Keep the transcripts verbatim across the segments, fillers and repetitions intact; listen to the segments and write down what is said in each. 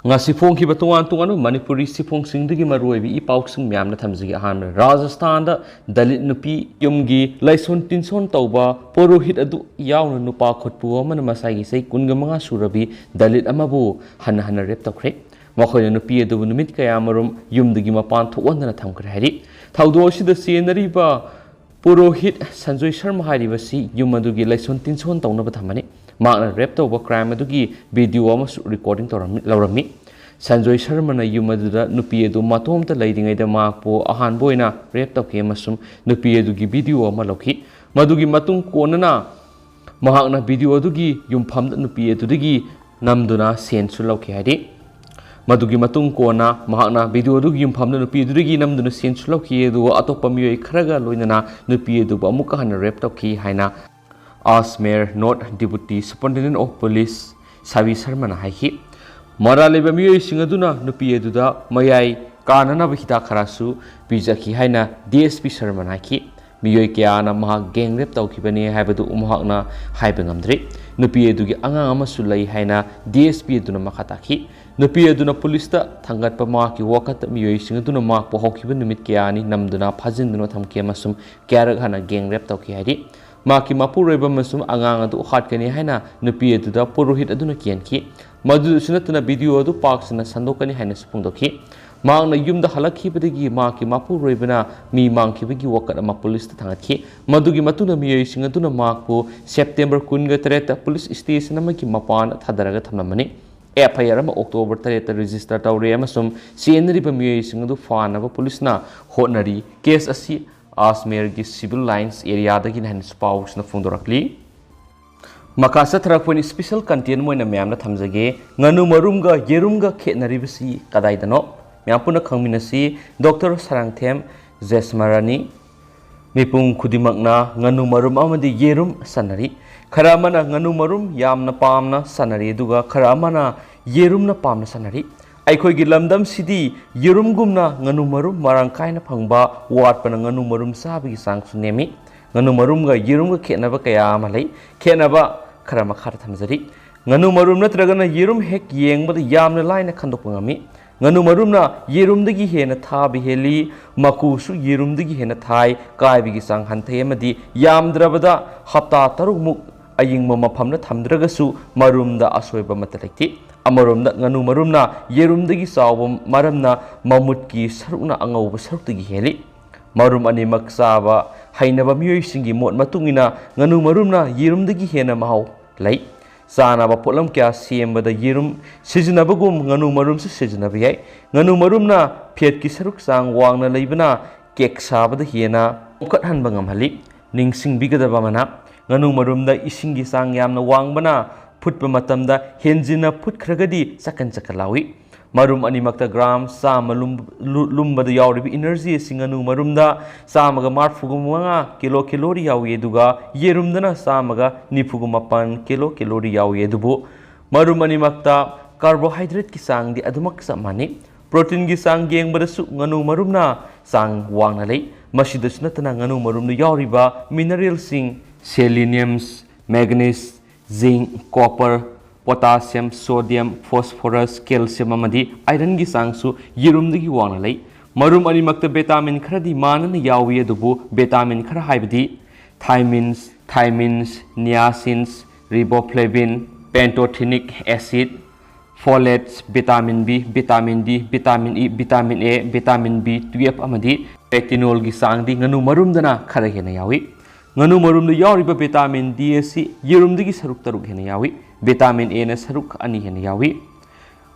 ꯉꯁꯤ ꯐꯣꯡꯈꯤꯕ ꯇꯣꯉꯥꯟ ꯇꯣꯉꯥꯟꯕ ꯃꯅꯤꯄꯨꯔꯤ ꯁꯤꯐꯣꯡꯁꯤꯡꯗꯒꯤ ꯃꯔꯨꯑꯣꯏꯕ ꯏ ꯄꯥꯎꯁꯤꯡ ꯃꯌꯥꯝꯅ ꯊꯝꯖꯒꯦ꯫ ꯑꯍꯥꯟꯕꯗ, ꯔꯥꯖꯁꯊꯥꯟꯗ ꯗꯂꯤꯠ ꯅꯨꯄꯤ ꯌꯨꯝꯒꯤ ꯂꯥꯏꯁꯣꯟ ꯇꯤꯟꯁꯣꯟ ꯇꯧꯕ ꯄꯨꯔꯣꯍꯤꯠ ꯑꯗꯨ ꯌꯥꯎꯅ ꯅꯨꯄꯥ ꯈꯨꯠꯄꯨ ꯑꯃꯅ ꯃꯁꯥꯒꯤ ꯆꯍꯤ ꯀꯨꯟꯒ ꯃꯉꯥ ꯁꯨꯔꯕꯤ ꯗꯂꯤꯠ ꯑꯃꯕꯨ ꯍꯟꯅ ꯍꯟꯅ ꯔꯦꯞ ꯇꯧꯈ꯭ꯔꯦ꯫ ꯃꯈꯣꯏꯅ ꯅꯨꯄꯤ ꯑꯗꯨꯕꯨ ꯅꯨꯃꯤꯠ ꯀꯌꯥ ꯑꯃꯔꯣꯝ ꯌꯨꯝꯗꯒꯤ ꯃꯄꯥꯟ ꯊꯣꯛꯍꯟꯗꯅ ꯊꯝꯈ꯭ꯔꯦ ꯍꯥꯏꯔꯤ꯫ ꯊꯧꯗꯣꯛ ꯑꯁꯤꯗ ꯆꯦꯟꯅꯔꯤꯕ ꯄꯨꯔꯣꯍꯤꯠ ꯁꯟꯖꯣꯏ ꯁꯔꯃ ꯍꯥꯏꯔꯤꯕꯁꯤ ꯌꯨꯝ ꯑꯗꯨꯒꯤ ꯂꯥꯏꯁꯣꯟ ꯇꯤꯟꯁꯣꯟ ꯇꯧꯅꯕ ꯊꯝꯕꯅꯤ꯫ ꯃꯍꯥꯛꯅ ꯔꯦꯞ ꯇꯧꯕ ꯀ꯭ꯔꯥꯏꯝ ꯑꯗꯨꯒꯤ ꯚꯤꯗꯤꯑꯣ ꯑꯃꯁꯨ ꯔꯦꯀꯣꯔꯗꯤꯡ ꯇꯧꯔꯝꯃꯤ, ꯂꯧꯔꯝꯃꯤ꯫ ꯁꯟꯖꯣꯏ ꯁꯔꯃꯅ ꯌꯨꯝ ꯑꯗꯨꯗ ꯅꯨꯄꯤ ꯑꯗꯨ ꯃꯇꯣꯝꯇ ꯂꯩꯔꯤꯉꯩꯗ ꯃꯍꯥꯛꯄꯨ ꯑꯍꯥꯟꯕ ꯑꯣꯏꯅ ꯔꯦꯞ ꯇꯧꯈꯤ ꯑꯃꯁꯨꯡ ꯅꯨꯄꯤ ꯑꯗꯨꯒꯤ ꯚꯤꯗꯤꯑꯣ ꯑꯃ ꯂꯧꯈꯤ꯫ ꯃꯗꯨꯒꯤ ꯃꯇꯨꯡ ꯀꯣꯟꯅꯅ ꯃꯍꯥꯛꯅ ꯚꯤꯗꯤꯑꯣ ꯑꯗꯨꯒꯤ ꯌꯨꯝꯐꯝꯗ ꯅꯨꯄꯤ ꯑꯗꯨꯗꯒꯤ ꯅꯝꯗꯨꯅ ꯁꯦꯟꯁꯨ ꯂꯧꯈꯤ ꯍꯥꯏꯔꯤ꯫ ꯃꯗꯨꯒꯤ ꯃꯇꯨꯡ ꯀꯣꯟꯅ ꯃꯍꯥꯛꯅ ꯚꯤꯗꯤꯑꯣ ꯑꯗꯨꯒꯤ ꯌꯨꯝꯐꯝꯗ ꯅꯨꯄꯤ ꯑꯗꯨꯗꯒꯤ ꯅꯝꯗꯨꯅ ꯁꯦꯟꯁꯨ ꯂꯧꯈꯤ, ꯑꯗꯨꯒ ꯑꯇꯣꯞꯄ ꯃꯤꯑꯣꯏ ꯈꯔꯒ ꯂꯣꯏꯅꯅ ꯅꯨꯄꯤ ꯑꯗꯨꯕꯨ ꯑꯃꯨꯛꯀ ꯍꯟꯅ ꯔꯦꯞ ꯇꯧꯈꯤ ꯍꯥꯏꯅ Ajmer north deputy superintendent of police Sabi ꯁꯔꯃꯅ ꯍꯥꯏꯈꯤ꯫ ꯃꯔꯥꯜ ꯂꯩꯕ ꯃꯤꯑꯣꯏꯁꯤꯡ ꯑꯗꯨꯅ ꯅꯨꯄꯤ ꯑꯗꯨꯗ ꯃꯌꯥꯏ ꯀꯥꯅꯅꯕ ꯍꯤꯗꯥꯛ ꯈꯔꯁꯨ ꯄꯤꯖꯈꯤ ꯍꯥꯏꯅ ꯗꯤ ꯑꯦꯁ ꯄꯤ ꯁꯔꯃꯅ ꯍꯥꯏꯈꯤ꯫ ꯃꯤꯑꯣꯏ ꯀꯌꯥꯅ ꯃꯍꯥꯛ ꯒꯦꯡ ꯔꯦꯞ ꯇꯧꯈꯤꯕꯅꯤ ꯍꯥꯏꯕꯗꯨ ꯃꯍꯥꯛꯅ ꯍꯥꯏꯕ ꯉꯝꯗ꯭ꯔꯤ꯫ ꯅꯨꯄꯤ ꯑꯗꯨꯒꯤ ꯑꯉꯥꯡ ꯑꯃꯁꯨ ꯂꯩ ꯍꯥꯏꯅ ꯗꯤ ꯑꯦꯁ ꯄꯤ ꯑꯗꯨꯅ ꯃꯈꯥ ꯇꯥꯈꯤ꯫ ꯅꯨꯄꯤ ꯑꯗꯨꯅ ꯄꯨꯂꯤꯁꯇ ꯊꯥꯡꯒꯠꯄ ꯃꯍꯥꯛꯀꯤ ꯋꯥꯀꯠꯇ ꯃꯤꯑꯣꯏꯁꯤꯡ ꯑꯗꯨꯅ ꯃꯍꯥꯛꯄꯨ ꯍꯧꯈꯤꯕ ꯅꯨꯃꯤꯠ ꯀꯌꯥꯅꯤ ꯅꯝꯗꯨꯅ ꯐꯥꯖꯤꯟꯗꯨꯅ ꯊꯝꯈꯤ ꯑꯃꯁꯨꯡ ꯀꯌꯥꯔꯛ ꯍꯟꯅ ꯒꯦꯡ ꯔꯦꯞ ꯇꯧꯈꯤ ꯍꯥꯏꯔꯤ꯫ ꯃꯍꯥꯛꯀꯤ ꯃꯄꯨꯔꯣꯏꯕ ꯑꯃꯁꯨꯡ ꯑꯉꯥꯡ ꯑꯗꯨ ꯍꯥꯠꯀꯅꯤ ꯍꯥꯏꯅ ꯅꯨꯄꯤ ꯑꯗꯨꯗ ꯄꯨꯔꯣꯍꯤꯠ ꯑꯗꯨꯅ ꯀꯤꯍꯟꯈꯤ꯫ ꯃꯗꯨꯗꯁꯨ ꯅꯠꯇꯅ ꯚꯤꯗꯤꯑꯣ ꯑꯗꯨ ꯄꯥꯛ ꯁꯟꯅ ꯁꯟꯗꯣꯛꯀꯅꯤ ꯍꯥꯏꯅꯁꯨ ꯐꯣꯡꯗꯣꯛꯈꯤ꯫ ꯃꯍꯥꯛꯅ ꯌꯨꯝꯗ ꯍꯜꯂꯛꯈꯤꯕꯗꯒꯤ ꯃꯍꯥꯛꯀꯤ ꯃꯄꯨꯔꯣꯏꯕꯅ ꯃꯤ ꯃꯥꯡꯈꯤꯕꯒꯤ ꯋꯥꯀꯠ ꯑꯃ ꯄꯨꯂꯤꯁꯇ ꯊꯥꯡꯒꯠꯈꯤ꯫ ꯃꯗꯨꯒꯤ ꯃꯇꯨꯡꯗ ꯃꯤꯑꯣꯏꯁꯤꯡ ꯑꯗꯨꯅ ꯃꯍꯥꯛꯄꯨ ꯁꯦꯞꯇꯦꯝꯕꯔ ꯀꯨꯟꯒ ꯇꯔꯦꯠꯇ ꯄꯨꯂꯤꯁ ꯁ꯭ꯇꯦꯁꯟ ꯑꯃꯒꯤ ꯃꯄꯥꯟꯗ ꯊꯥꯗꯔꯒ ꯊꯝꯂꯝꯕꯅꯤ꯫ ꯑꯦꯐ ꯑꯥꯏ ꯑꯥꯔ ꯑꯃ ꯑꯣꯛꯇꯣꯕꯔ ꯇꯔꯦꯠꯇ ꯔꯦꯖꯤꯁꯇꯔ ꯇꯧꯔꯦ ꯑꯃꯁꯨꯡ ꯆꯦꯟꯅꯔꯤꯕ ꯃꯤꯑꯣꯏꯁꯤꯡ ꯑꯗꯨ ꯐꯥꯅꯕ ꯄꯨꯂꯤꯁꯅ ꯍꯣꯠꯅꯔꯤ꯫ ꯀꯦꯁ ꯑꯁꯤ ꯑꯖꯃꯦꯔꯒꯤ ꯁꯤꯚꯤꯜ ꯂꯥꯏꯟꯁ ꯑꯦꯔꯤꯌꯥꯗꯒꯤꯅꯤ ꯍꯥꯏꯅꯁꯨ ꯄꯥꯎꯁꯤꯅ ꯐꯣꯡꯗꯣꯔꯛꯂꯤ꯫ ꯃꯈꯥ ꯆꯠꯊꯔꯛꯄ ꯑꯣꯏꯅ ꯁ꯭ꯄꯦꯁꯦꯜ ꯀꯟꯇꯦꯟ ꯑꯣꯏꯅ ꯃꯌꯥꯝꯅ ꯊꯝꯖꯒꯦ꯫ ꯉꯥꯅꯨ ꯃꯔꯨꯝꯒ ꯌꯦꯔꯨꯝꯒ ꯈꯦꯠꯅꯔꯤꯕꯁꯤ ꯀꯗꯥꯏꯗꯅꯣ? ꯃꯌꯥꯝ ꯄꯨꯟꯅ ꯈꯪꯃꯤꯟꯅꯁꯤ꯫ ꯗꯣꯛꯇꯔ ꯁꯔꯥꯡꯊꯦꯝ ꯖꯦꯁꯃꯔꯥꯅꯤ꯫ ꯃꯤꯄꯨꯝ ꯈꯨꯗꯤꯡꯃꯛꯅ ꯉꯥꯅꯨ ꯃꯔꯨꯝ ꯑꯃꯗꯤ ꯌꯦꯔꯨꯝ ꯆꯥꯅꯔꯤ꯫ ꯈꯔ ꯑꯃꯅ ꯉꯥꯅꯨ ꯃꯔꯨꯝ ꯌꯥꯝꯅ ꯄꯥꯝꯅ ꯆꯥꯅꯔꯤ, ꯑꯗꯨꯒ ꯈꯔ ꯑꯃꯅ ꯌꯦꯔꯨꯝꯅ ꯄꯥꯝꯅ ꯆꯥꯅꯔꯤ꯫ ꯑꯩꯈꯣꯏꯒꯤ ꯂꯝꯗꯝꯁꯤꯗꯤ ꯌꯦꯔꯨꯝꯒꯨꯝꯅ ꯉꯥꯅꯨ ꯃꯔꯨꯝ ꯃꯔꯥꯡ ꯀꯥꯏꯅ ꯐꯪꯕ ꯋꯥꯠꯄꯅ ꯉꯥꯅꯨ ꯃꯔꯨꯝ ꯆꯥꯕꯒꯤ ꯆꯥꯡꯁꯨ ꯅꯦꯝꯃꯤ꯫ ꯉꯥꯅꯨ ꯃꯔꯨꯝꯒ ꯌꯦꯔꯨꯝꯒ ꯈꯦꯠꯅꯕ ꯀꯌꯥ ꯑꯃ ꯂꯩ꯫ ꯈꯦꯠꯅꯕ ꯈꯔ ꯃꯈꯥꯗ ꯊꯝꯖꯔꯤ꯫ ꯉꯥꯅꯨ ꯃꯔꯨꯝ ꯅꯠꯇ꯭ꯔꯒꯅ ꯌꯦꯔꯨꯝ ꯍꯦꯛ ꯌꯦꯡꯕꯗ ꯌꯥꯝꯅ ꯂꯥꯏꯅ ꯈꯟꯗꯣꯛꯄ ꯉꯝꯃꯤ꯫ ꯉꯥꯅꯨ ꯃꯔꯨꯝꯅ ꯌꯦꯔꯨꯝꯗꯒꯤ ꯍꯦꯟꯅ ꯊꯥꯕ ꯍꯦꯜꯂꯤ, ꯃꯀꯨꯁꯨ ꯌꯦꯔꯨꯝꯗꯒꯤ ꯍꯦꯟꯅ ꯊꯥꯏ, ꯀꯥꯏꯕꯒꯤ ꯆꯥꯡ ꯍꯟꯊꯩ ꯑꯃꯗꯤ ꯌꯥꯝꯗ꯭ꯔꯕꯗ ꯍꯞꯇꯥ ꯇꯔꯨꯛꯃꯨꯛ ꯑꯌꯤꯡꯕ ꯃꯐꯝꯗ ꯊꯝꯗ꯭ꯔꯒꯁꯨ ꯃꯔꯨꯝꯗ ꯑꯁꯣꯏꯕ ꯑꯃꯠꯇ ꯂꯩꯇꯦ꯫ ꯑꯃꯔꯣꯝꯗ ꯉꯥꯅꯨ ꯃꯔꯨꯝꯅ ꯌꯦꯔꯨꯝꯗꯒꯤ ꯆꯥꯎꯕ ꯃꯔꯝꯅ ꯃꯃꯨꯠꯀꯤ ꯁꯔꯨꯛꯅ ꯑꯉꯧꯕ ꯁꯔꯨꯛꯇꯒꯤ ꯍꯦꯜꯂꯤ꯫ ꯃꯔꯨꯝ ꯑꯅꯤꯃꯛ ꯆꯥꯕ ꯍꯩꯅꯕ ꯃꯤꯑꯣꯏꯁꯤꯡꯒꯤ ꯃꯣꯠ ꯃꯇꯨꯡ ꯏꯟꯅ ꯉꯥꯅꯨ ꯃꯔꯨꯝꯅ ꯌꯦꯔꯨꯝꯗꯒꯤ ꯍꯦꯟꯅ ꯃꯍꯥꯎ ꯂꯩ꯫ ꯆꯥꯅꯕ ꯄꯣꯠꯂꯝ ꯀꯌꯥ ꯁꯦꯝꯕꯗ ꯌꯦꯔꯨꯝ ꯁꯤꯖꯤꯟꯅꯕꯒꯨꯝ ꯉꯥꯅꯨ ꯃꯔꯨꯝꯁꯨ ꯁꯤꯖꯤꯟꯅꯕ ꯌꯥꯏ꯫ ꯉꯥꯅꯨ ꯃꯔꯨꯝꯅ ꯐꯦꯠꯀꯤ ꯁꯔꯨꯛ ꯆꯥꯡ ꯋꯥꯡꯅ ꯂꯩꯕꯅ ꯀꯦꯛ ꯁꯥꯕꯗ ꯍꯦꯟꯅ ꯄꯣꯝꯈꯠꯍꯟꯕ ꯉꯝꯍꯜꯂꯤ꯫ ꯅꯤꯡꯁꯤꯡꯕꯤꯒꯗꯕ ꯑꯃꯅ, ꯉꯥꯅꯨ ꯃꯔꯨꯝꯗ ꯏꯁꯤꯡꯒꯤ ꯆꯥꯡ ꯌꯥꯝꯅ ꯋꯥꯡꯕꯅ ꯐꯨꯠꯄ ꯃꯇꯝꯗ ꯍꯦꯟꯖꯤꯟꯅ ꯐꯨꯠꯈ꯭ꯔꯒꯗꯤ ꯆꯀꯟ ꯆꯀꯟ ꯂꯥꯎꯏ꯫ ꯃꯔꯨꯝ ꯑꯅꯤꯃꯛꯇ ꯒ꯭ꯔꯥꯝ ꯆꯥꯝꯃ ꯂꯨꯝ-, ꯂꯨ-, ꯂꯨꯝꯕꯗ ꯌꯥꯎꯔꯤꯕ ꯏꯅꯔꯖꯤ ꯑꯁꯤ ꯉꯥꯅꯨ ꯃꯔꯨꯝꯗ ꯆꯥꯝꯃꯒ ꯃꯔꯤꯐꯨꯒ ꯃꯉꯥ ꯀꯤꯂꯣ ꯀꯦꯂꯣꯔꯤ ꯌꯥꯎꯏ, ꯑꯗꯨꯒ ꯌꯦꯔꯨꯝꯗꯅ ꯆꯥꯝꯃꯒ ꯅꯤꯐꯨꯒ ꯃꯥꯄꯟ ꯀꯤꯂꯣ ꯀꯦꯂꯣꯔꯤ ꯌꯥꯎꯏ꯫ ꯑꯗꯨꯕꯨ ꯃꯔꯨꯝ ꯑꯅꯤꯃꯛꯇ ꯀꯥꯔꯕꯣꯍꯥꯏꯗ꯭ꯔꯦꯠꯀꯤ ꯆꯥꯡꯗꯤ ꯑꯗꯨꯃꯛ ꯆꯞ ꯃꯥꯟꯅꯩ꯫ ꯄ꯭ꯔꯣꯇꯤꯟꯒꯤ ꯆꯥꯡ ꯌꯦꯡꯕꯗꯁꯨ ꯉꯥꯅꯨ ꯃꯔꯨꯝꯅ ꯆꯥꯡ ꯋꯥꯡꯅ ꯂꯩ꯫ ꯃꯁꯤꯗꯁꯨ ꯅꯠꯇꯅ ꯉꯥꯅꯨ ꯃꯔꯨꯝꯗ ꯌꯥꯎꯔꯤꯕ ꯃꯤꯅꯔꯦꯜꯁꯤꯡ, ꯁꯦꯂꯤꯅꯤꯌꯝ, ꯃꯦꯒꯅꯤꯁ, ꯖꯤꯡ, ꯀꯣꯄꯔ, ꯄꯣꯇꯥꯁꯤꯌꯝ, ꯁꯣꯗꯤꯌꯝ, ꯐꯣꯁꯐꯣꯔꯁ, ꯀꯦꯜꯁꯤꯌꯝ ꯑꯃꯗꯤ ꯑꯥꯏꯔꯟꯒꯤ ꯆꯥꯡꯁꯨ ꯌꯦꯔꯨꯝꯗꯒꯤ ꯋꯥꯡꯅ ꯂꯩ꯫ ꯃꯔꯨꯝ ꯑꯅꯤꯃꯛꯇ ꯚꯤꯇꯥꯃꯤꯟ ꯈꯔꯗꯤ ꯃꯥꯟꯅꯅ ꯌꯥꯎꯏ, ꯑꯗꯨꯕꯨ ꯚꯤꯇꯥꯃꯤꯟ ꯈꯔ ꯍꯥꯏꯕꯗꯤ thiamins, thiamins, niacins, riboflavin, pantothenic ꯑꯦꯁꯤꯗ, folates, vitamin B, vitamin D, vitamin E, vitamin A, vitamin B twelve ꯑꯃꯗꯤ ꯔꯦꯇꯤꯅꯣꯜꯒꯤ ꯆꯥꯡꯗꯤ ꯉꯥꯅꯨ ꯃꯔꯨꯝꯗꯅ ꯈꯔ ꯍꯦꯟꯅ ꯌꯥꯎꯏ꯫ ꯉꯥꯅꯨ ꯃꯔꯨꯝꯗ ꯌꯥꯎꯔꯤꯕ ꯚꯤꯇꯥꯃꯤꯟ ꯗꯤ ꯑꯁꯤ ꯌꯦꯔꯨꯝꯗꯒꯤ ꯁꯔꯨꯛ ꯇꯔꯨꯛ ꯍꯦꯟꯅ ꯌꯥꯎꯏ꯫ ꯚꯤꯇꯥꯃꯤꯟ ꯑꯦꯅ ꯁꯔꯨꯛ ꯑꯅꯤ ꯍꯦꯟꯅ ꯌꯥꯎꯏ꯫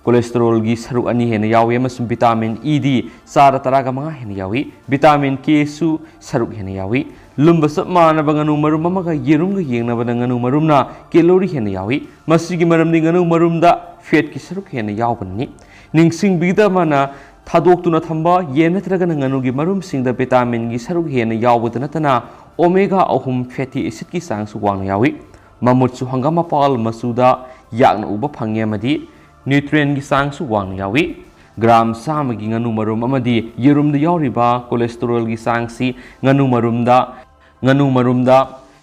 ꯀꯣꯂꯦꯁꯇꯔꯣꯜꯒꯤ ꯁꯔꯨꯛ ꯑꯅꯤ ꯍꯦꯟꯅ ꯌꯥꯎꯏ ꯑꯃꯁꯨꯡ ꯚꯤꯇꯥꯃꯤꯟ ꯏ ꯗꯤ ꯆꯥꯗ ꯇꯔꯥꯒ ꯃꯉꯥ ꯍꯦꯟꯅ ꯌꯥꯎꯏ꯫ ꯚꯤꯇꯥꯃꯤꯟ ꯀꯦꯁꯨ ꯁꯔꯨꯛ ꯍꯦꯟꯅ ꯌꯥꯎꯏ꯫ ꯂꯨꯝꯕ ꯆꯞ ꯃꯥꯟꯅꯕ ꯉꯥꯅꯨ ꯃꯔꯨꯝ ꯑꯃꯒ ꯌꯦꯔꯨꯝꯒ ꯌꯦꯡꯅꯕꯗ ꯉꯥꯅꯨ ꯃꯔꯨꯝꯅ ꯀꯦꯂꯣꯔꯤ ꯍꯦꯟꯅ ꯌꯥꯎꯏ꯫ ꯃꯁꯤꯒꯤ ꯃꯔꯝꯗꯤ ꯉꯥꯅꯨ ꯃꯔꯨꯝꯗ ꯐꯦꯠꯀꯤ ꯁꯔꯨꯛ ꯍꯦꯟꯅ ꯌꯥꯎꯕꯅꯅꯤ꯫ ꯅꯤꯡꯁꯤꯡꯕꯤꯒꯗꯕ ꯑꯃꯅ, ꯊꯥꯗꯣꯛꯇꯨꯅ ꯊꯝꯕ ꯌꯦꯟ ꯅꯠꯇ꯭ꯔꯒꯅ ꯉꯥꯅꯨꯒꯤ ꯃꯔꯨꯝꯁꯤꯡꯗ ꯚꯤꯇꯥꯃꯤꯟꯒꯤ ꯁꯔꯨꯛ ꯍꯦꯟꯅ ꯌꯥꯎꯕꯗ ꯅꯠꯇꯅ ꯑꯣꯃꯦꯒꯥ ꯑꯍꯨꯝ ꯐꯦꯇꯤ ꯑꯦꯁꯤꯗꯀꯤ ꯆꯥꯡꯁꯨ ꯋꯥꯡꯅ ꯌꯥꯎꯏ꯫ ꯃꯃꯨꯠꯁꯨ ꯍꯪꯒꯥꯝ ꯃꯄꯥꯜ ꯃꯆꯨꯗ ꯌꯥꯛꯅ ꯎꯕ ꯐꯪꯉꯤ ꯑꯃꯗꯤ ꯅ꯭ꯌꯨꯇ꯭ꯔꯤꯌꯦꯟꯒꯤ ꯆꯥꯡꯁꯨ ꯋꯥꯡꯅ ꯌꯥꯎꯏ꯫ ꯒ꯭ꯔꯥꯝ ꯆꯥꯝꯃꯒꯤ ꯉꯥꯅꯨ ꯃꯔꯨꯝ ꯑꯃꯗꯤ ꯌꯦꯔꯨꯝꯗ ꯌꯥꯎꯔꯤꯕ ꯀꯣꯂꯦꯁꯇꯔꯣꯜꯒꯤ ꯆꯥꯡꯁꯤ ꯉꯥꯅꯨ ꯃꯔꯨꯝꯗ, ꯉꯥꯅꯨ ꯃꯔꯨꯝꯗ